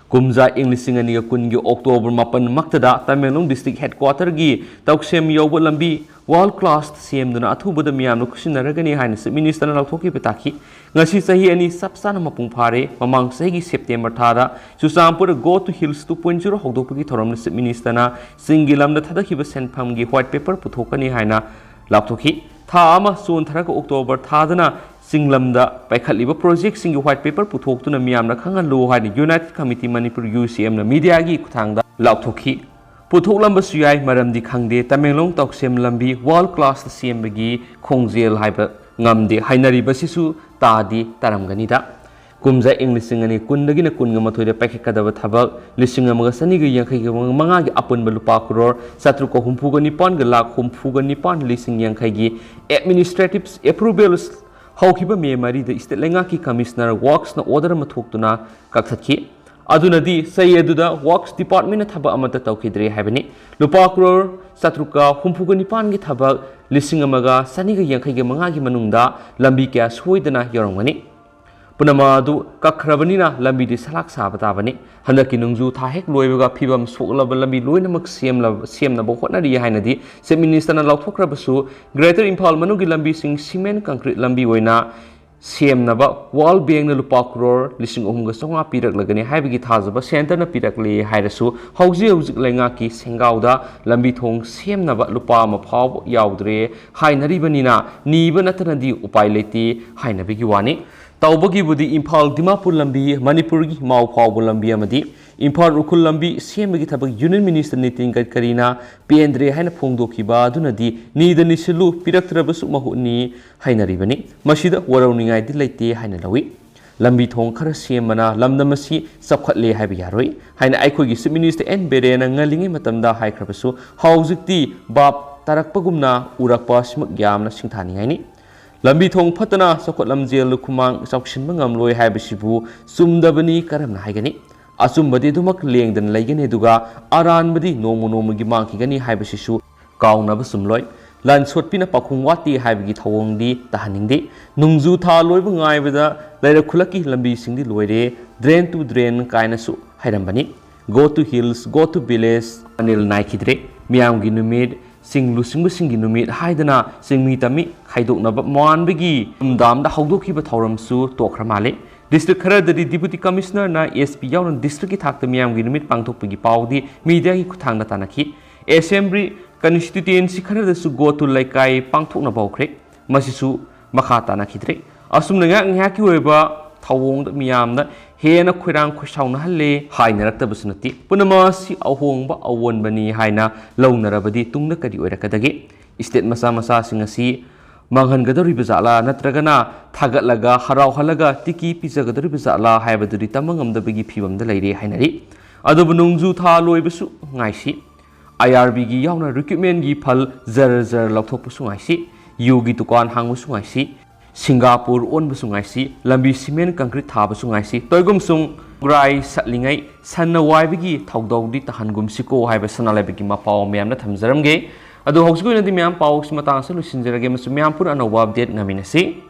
ꯀꯨꯝꯖꯥ ꯏꯪ ꯂꯤꯁꯤꯡ ꯑꯅꯤꯒ ꯀꯨꯟꯒꯤ October ꯃꯥꯄꯟꯃꯛꯇꯗ ꯇꯃꯦꯡꯂꯣꯡ district headquarterꯒꯤ ꯇꯧꯁꯦꯝ ꯌꯧꯕ ꯂꯝꯕꯤ world class ꯁꯦꯝꯗꯨꯅ ꯑꯊꯨꯕꯗ ꯃꯤꯌꯥꯝꯅ ꯈꯨꯠꯁꯤꯟꯅꯔꯒꯅꯤ ꯍꯥꯏꯅ Chief Ministerꯅ ꯂꯥꯎꯊꯣꯛꯈꯤꯕ ꯇꯥꯈꯤ꯫ ꯉꯁꯤ ꯆꯍꯤ ꯑꯅꯤ ꯆꯞ ꯆꯥꯅ ꯃꯄꯨꯡ ꯐꯥꯔꯦ꯫ ꯃꯃꯥꯡ ꯆꯍꯤꯒꯤ September ꯊꯥꯗ ꯆꯨꯔꯆꯥꯟꯄꯨꯔꯗ Go to Hills two point zero ꯍꯧꯗꯣꯛꯄꯒꯤ ꯊꯧꯔꯝꯗ Chief Ministerꯅ ꯆꯤꯡꯒꯤ ꯂꯝꯗ ꯊꯥꯗꯈꯤꯕ ꯁꯦꯟꯐꯝꯒꯤ white paper ꯄꯨꯊꯣꯛꯀꯅꯤ ꯍꯥꯏꯅ ꯂꯥꯎꯊꯣꯛꯈꯤ꯫ ꯊꯥ ꯑꯃ ꯆꯣꯟꯊꯔꯒ October ꯊꯥꯗꯅ ꯆꯤꯡꯂꯝꯗ ꯄꯥꯏꯈꯠꯂꯤꯕ projectꯁꯤꯡꯒꯤ white paper ꯄꯨꯊꯣꯛꯇꯨꯅ ꯃꯤꯌꯥꯝꯅ ꯈꯪꯍꯜꯂꯨ ꯍꯥꯏꯅ United Committee Manipur, UCMꯅ mediaꯒꯤ ꯈꯨꯠꯊꯥꯡꯗ ꯂꯥꯎꯊꯣꯛꯈꯤ꯫ ꯄꯨꯊꯣꯛꯂꯝꯕꯁꯨ ꯌꯥꯏ, ꯃꯔꯝꯗꯤ ꯈꯪꯗꯦ꯫ ꯇꯃꯦꯡꯂꯣꯡ ꯇꯧꯁꯦꯝ ꯂꯝꯕꯤ world classꯇ ꯁꯦꯝꯕꯒꯤ ꯈꯣꯡꯖꯦꯜ ꯍꯥꯏꯕ ꯉꯝꯗꯦ ꯍꯥꯏꯅꯔꯤꯕꯁꯤꯁꯨ ꯇꯥꯗꯤ ꯇꯥꯔꯝꯒꯅꯤꯗ꯫ ꯀꯨꯝꯖꯥ ꯏꯪ ꯂꯤꯁꯤꯡ ꯑꯅꯤ ꯀꯨꯟꯗꯒꯤꯅ ꯀꯨꯟꯒ ꯃꯥꯊꯣꯏꯗ ꯄꯥꯏꯈꯠꯀꯗꯕ ꯊꯕꯛ ꯂꯤꯁꯤꯡ ꯑꯃꯒ ꯆꯅꯤꯒ ꯌꯥꯡꯈꯩꯒ ꯃꯉꯥꯒꯤ ꯑꯄꯨꯟꯕ ꯂꯨꯄꯥ ꯀ꯭ꯔꯣꯔ ꯆꯥꯇ꯭ꯔꯨꯛꯀ ꯍꯨꯝꯐꯨꯒ ꯅꯤꯄꯥꯟꯒ ꯂꯥꯈ ꯍꯨꯝꯐꯨꯒ ꯅꯤꯄꯥꯟ ꯂꯤꯁꯤꯡ ꯌꯥꯡꯈꯩꯒꯤ administrative approvals ꯍꯧꯈꯤꯕ ꯃꯦ ꯃꯔꯤꯗ state ꯂꯩꯉꯥꯛꯀꯤ commissioner worksꯅ order ꯑꯃ ꯊꯣꯛꯇꯨꯅ ꯀꯛꯊꯠꯈꯤ꯫ ꯑꯗꯨꯅꯗꯤ ꯆꯍꯤ ꯑꯗꯨꯗ works departmentꯅ ꯊꯕꯛ ꯑꯃꯠꯇ ꯇꯧꯈꯤꯗ꯭ꯔꯦ ꯍꯥꯏꯕꯅꯤ꯫ ꯂꯨꯄꯥ ꯀ꯭ꯔꯣꯔ ꯆꯥꯇ꯭ꯔꯨꯛꯀ ꯍꯨꯝꯐꯨꯒ ꯅꯤꯄꯥꯟꯒꯤ ꯊꯕꯛ ꯂꯤꯁꯤꯡ ꯑꯃꯒ ꯆꯅꯤꯒ ꯌꯥꯡꯈꯩꯒ ꯃꯉꯥꯒꯤ ꯃꯅꯨꯡꯗ ꯂꯝꯕꯤ ꯀꯌꯥ ꯁꯣꯏꯗꯅ ꯌꯧꯔꯝꯒꯅꯤ꯫ ꯄꯨꯝꯅꯃꯛ ꯑꯗꯨ ꯀꯛꯈ꯭ꯔꯕꯅꯤꯅ ꯂꯝꯕꯤꯗꯤ ꯁꯂꯥꯛ ꯁꯥꯕ ꯇꯥꯕꯅꯤ꯫ ꯍꯟꯗꯛꯀꯤ ꯅꯣꯡꯖꯨ ꯊꯥ ꯍꯦꯛ ꯂꯣꯏꯕꯒ ꯐꯤꯕꯝ ꯁꯣꯛꯂꯕ ꯂꯝꯕꯤ ꯂꯣꯏꯅꯃꯛ ꯁꯦꯝꯂꯕ-, ꯁꯦꯝꯅꯕ ꯍꯣꯠꯅꯔꯤ ꯍꯥꯏꯅꯗꯤ Chief Ministerꯅ ꯂꯥꯎꯊꯣꯛꯈ꯭ꯔꯕꯁꯨ, Greater ꯏꯝꯐꯥꯜ ꯃꯅꯨꯡꯒꯤ ꯂꯝꯕꯤꯁꯤꯡ cement concrete ꯂꯝꯕꯤ ꯑꯣꯏꯅ ꯁꯦꯝꯅꯕ World Bankꯅ ꯂꯨꯄꯥ ꯀ꯭ꯔꯣꯔ ꯂꯤꯁꯤꯡ ꯑꯍꯨꯝꯒ ꯆꯥꯝꯃꯉꯥ ꯄꯤꯔꯛꯂꯒꯅꯤ ꯍꯥꯏꯕꯒꯤ ꯊꯥꯖꯕ centreꯅ ꯄꯤꯔꯛꯂꯦ ꯍꯥꯏꯔꯁꯨ, ꯍꯧꯖꯤꯛ ꯍꯧꯖꯤꯛ ꯂꯩꯉꯥꯛꯀꯤ ꯁꯦꯡꯒꯥꯎꯗ ꯂꯝꯕꯤ ꯊꯣꯡ ꯁꯦꯝꯅꯕ ꯂꯨꯄꯥ ꯑꯃ ꯐꯥꯎꯕ ꯌꯥꯎꯗ꯭ꯔꯦ ꯍꯥꯏꯅꯔꯤꯕꯅꯤꯅ, ꯅꯤꯕ ꯅꯠꯇꯅꯗꯤ ꯎꯄꯥꯏ ꯂꯩꯇꯦ ꯍꯥꯏꯅꯕꯒꯤ ꯋꯥꯅꯤ꯫ ꯇꯧꯕꯒꯤꯕꯨꯗꯤ ꯏꯝꯐꯥꯜ ꯗꯤꯃꯥꯄꯨꯔ ꯂꯝꯕꯤ, ꯃꯅꯤꯄꯨꯔꯒꯤ ꯃꯥꯎ ꯐꯥꯎꯕ ꯂꯝꯕꯤ ꯑꯃꯗꯤ ꯏꯝꯐꯥꯜ ꯎꯈ꯭ꯔꯨꯜ ꯂꯝꯕꯤ ꯁꯦꯝꯕꯒꯤ ꯊꯕꯛ Union Minister ꯅꯤꯇꯤꯟ ꯒꯗꯀꯔꯤꯅ ꯄꯦꯟꯗ꯭ꯔꯦ ꯍꯥꯏꯅ ꯐꯣꯡꯗꯣꯛꯈꯤꯕ ꯑꯗꯨꯅꯗꯤ ꯅꯤꯗ ꯅꯤꯁꯤꯜꯂꯨ, ꯄꯤꯔꯛꯇ꯭ꯔꯕꯁꯨ ꯃꯍꯨꯠꯅꯤ ꯍꯥꯏꯅꯔꯤꯕꯅꯤ꯫ ꯃꯁꯤꯗ ꯋꯥꯔꯧꯅꯤꯡꯉꯥꯏꯗꯤ ꯂꯩꯇꯦ ꯍꯥꯏꯅ ꯂꯧꯏ꯫ ꯂꯝꯕꯤ ꯊꯣꯡ ꯈꯔ ꯁꯦꯝꯕꯅ ꯂꯝꯗꯝ ꯑꯁꯤ ꯆꯥꯎꯈꯠꯂꯦ ꯍꯥꯏꯕ ꯌꯥꯔꯣꯏ ꯍꯥꯏꯅ ꯑꯩꯈꯣꯏꯒꯤ Chief Minister ꯑꯦꯟ ꯕꯤꯔꯦꯟꯅ ꯉꯜꯂꯤꯉꯩ ꯃꯇꯝꯗ ꯍꯥꯏꯈ꯭ꯔꯕꯁꯨ, ꯍꯧꯖꯤꯛꯇꯤ ꯚꯥꯞ ꯇꯥꯔꯛꯄꯒꯨꯝꯅ ꯎꯔꯛꯄ ꯑꯁꯤꯃꯛ ꯌꯥꯝꯅ ꯁꯤꯡꯊꯥꯅꯤꯡꯉꯥꯏꯅꯤ꯫ ꯂꯝꯕꯤ ꯊꯣꯡ ꯐꯠꯇꯅ ꯆꯥꯎꯈꯠ ꯂꯝꯖꯦꯜꯗ ꯈꯨꯃꯥꯡ ꯆꯥꯎꯁꯤꯟꯕ ꯉꯝꯂꯣꯏ ꯍꯥꯏꯕꯁꯤꯕꯨ ꯆꯨꯝꯗꯕꯅꯤ ꯀꯔꯝꯅ ꯍꯥꯏꯒꯅꯤ? ꯑꯆꯨꯝꯕꯗꯤ ꯑꯗꯨꯃꯛ ꯂꯦꯡꯗꯅ ꯂꯩꯒꯅꯤ, ꯑꯗꯨꯒ ꯑꯔꯥꯟꯕꯗꯤ ꯅꯣꯡꯃ ꯅꯣꯡꯃꯒꯤ ꯃꯥꯡꯈꯤꯒꯅꯤ ꯍꯥꯏꯕꯁꯤꯁꯨ ꯀꯥꯎꯅꯕ ꯆꯨꯝꯂꯣꯏ꯫ ꯂꯟ ꯁꯣꯠꯄꯤꯅ ꯄꯥꯈꯣꯡ ꯋꯥꯠꯇꯦ ꯍꯥꯏꯕꯒꯤ ꯊꯧꯑꯣꯡꯗꯤ ꯇꯥꯍꯟꯅꯤꯡꯗꯦ꯫ ꯅꯣꯡꯖꯨ ꯊꯥ ꯂꯣꯏꯕ ꯉꯥꯏꯕꯗ ꯂꯩꯔꯛ ꯈꯨꯜꯂꯛꯀꯤ ꯂꯝꯕꯤꯁꯤꯡꯗꯤ ꯂꯣꯏꯔꯦ, drain to drain ꯀꯥꯏꯅꯁꯨ ꯍꯥꯏꯔꯝꯕꯅꯤ꯫ Go to hills, go to village, ꯃꯅꯤꯜ ꯅꯥꯏꯈꯤꯗ꯭ꯔꯦ꯫ ꯃꯤꯌꯥꯝꯒꯤ ꯅꯨꯃꯤꯠ, ꯆꯤꯡ ꯂꯨꯆꯤꯡꯕꯁꯤꯡꯒꯤ ꯅꯨꯃꯤꯠ ꯍꯥꯏꯗꯅ ꯆꯤꯡꯃꯤ ꯇꯝꯃꯤ ꯈꯥꯏꯗꯣꯛꯅꯕ ꯃꯥꯟꯕꯒꯤ ꯊꯨꯝꯗꯥꯝꯗ ꯍꯧꯗꯣꯛꯈꯤꯕ ꯊꯧꯔꯝꯁꯨ ꯇꯣꯛꯈ꯭ꯔ ꯃꯥꯜꯂꯦ꯫ District ꯈꯔꯗꯗꯤ Deputy Commissionerꯅ S P ꯌꯥꯎꯅ districtꯀꯤ ꯊꯥꯛꯇ ꯃꯤꯌꯥꯝꯒꯤ ꯅꯨꯃꯤꯠ ꯄꯥꯡꯊꯣꯛꯄꯒꯤ ꯄꯥꯎꯗꯤ mediaꯒꯤ ꯈꯨꯠꯊꯥꯡꯗ ꯇꯥꯟꯅꯈꯤ꯫ Assembly constituency ꯈꯔꯗꯁꯨ Go to ꯂꯩꯀꯥꯏ ꯄꯥꯡꯊꯣꯛꯅꯕ ꯍꯧꯈ꯭ꯔꯦ꯫ ꯃꯁꯤꯁꯨ ꯃꯈꯥ ꯇꯥꯅꯈꯤꯗ꯭ꯔꯦ꯫ ꯑꯁꯨꯝꯅ ꯉꯥꯏꯍꯥꯛ ꯉꯥꯏꯍꯥꯛꯀꯤ ꯑꯣꯏꯕ ꯊꯧꯑꯣꯡꯗ ꯃꯤꯌꯥꯝꯅ ꯍꯦꯟꯅ ꯈꯣꯏꯔꯥꯡ ꯈꯣꯏꯁꯥꯎꯅꯍꯜꯂꯦ ꯍꯥꯏꯅꯔꯛꯇꯕꯁꯨ ꯅꯠꯇꯦ꯫ ꯄꯨꯝꯅꯃꯛ ꯑꯁꯤ ꯑꯍꯣꯡꯕ ꯑꯑꯣꯟꯕꯅꯤ ꯍꯥꯏꯅ ꯂꯧꯅꯔꯕꯗꯤ ꯇꯨꯡꯗ ꯀꯔꯤ ꯑꯣꯏꯔꯛꯀꯗꯒꯦ? State ꯃꯆꯥ ꯃꯆꯥꯁꯤꯡ ꯑꯁꯤ ꯃꯥꯡꯍꯟꯒꯗꯧꯔꯤꯕ ꯖꯥꯠꯂꯥ, ꯅꯠꯇ꯭ꯔꯒꯅ ꯊꯥꯒꯠꯂꯒ ꯍꯔꯥꯎꯍꯜꯂꯒ ꯇꯤꯀꯤ ꯄꯤꯖꯒꯗꯧꯔꯤꯕ ꯖꯥꯠꯂꯥ ꯍꯥꯏꯕꯗꯨꯗꯤ ꯇꯝꯕ ꯉꯝꯗꯕꯒꯤ ꯐꯤꯕꯝꯗ ꯂꯩꯔꯦ ꯍꯥꯏꯅꯔꯤ꯫ ꯑꯗꯨꯕꯨ ꯅꯣꯡꯖꯨ ꯊꯥ ꯂꯣꯏꯕꯁꯨ ꯉꯥꯏꯁꯤ, ꯑꯥꯏ ꯑꯥꯔ ꯕꯤꯒꯤ ꯌꯥꯎꯅ ꯔꯤꯀ꯭ꯔꯨꯠꯃꯦꯟꯒꯤ ꯐꯜ ꯖꯔ ꯖꯔ ꯂꯧꯊꯣꯛꯄꯁꯨ ꯉꯥꯏꯁꯤ, ꯌꯨꯒꯤ ꯗꯨꯀꯥꯟ ꯍꯥꯡꯕꯁꯨ ꯉꯥꯏꯁꯤ, ꯁꯤꯡꯒꯥꯄꯨꯔ ꯑꯣꯟꯕꯁꯨ ꯉꯥꯏꯁꯤ, ꯂꯝꯕꯤ ꯁꯤꯃꯦꯟ ꯀꯪꯀ꯭ꯔꯤꯠ ꯊꯥꯕꯁꯨ ꯉꯥꯏꯁꯤ꯫ ꯇꯣꯏꯒꯨꯝꯁꯨꯡ ꯒ꯭ꯔꯥꯏ ꯁꯠꯂꯤꯉꯩ ꯁꯟꯅ ꯋꯥꯏꯕꯒꯤ ꯊꯧꯗꯥꯎꯗꯤ ꯇꯥꯍꯟꯒꯨꯝꯁꯤꯀꯣ ꯍꯥꯏꯕ ꯁꯅꯥ ꯂꯩꯕꯥꯛꯀꯤ ꯃꯄꯥꯎ ꯃꯌꯥꯝꯅ ꯊꯝꯖꯔꯝꯒꯦ꯫ ꯑꯗꯣ ꯍꯧꯖꯤꯛꯀꯤ ꯑꯣꯏꯅꯗꯤ ꯃꯌꯥꯝ ꯄꯥꯎꯁꯤ ꯃꯇꯥꯡ ꯑꯁꯤꯗ ꯂꯣꯏꯁꯤꯟꯖꯔꯒꯦ ꯑꯃꯁꯨꯡ ꯃꯌꯥꯝ ꯄꯨꯟꯅ ꯑꯅꯧꯕ ꯑꯞꯗꯦꯠ ꯉꯥꯏꯃꯤꯟꯅꯁꯤ꯫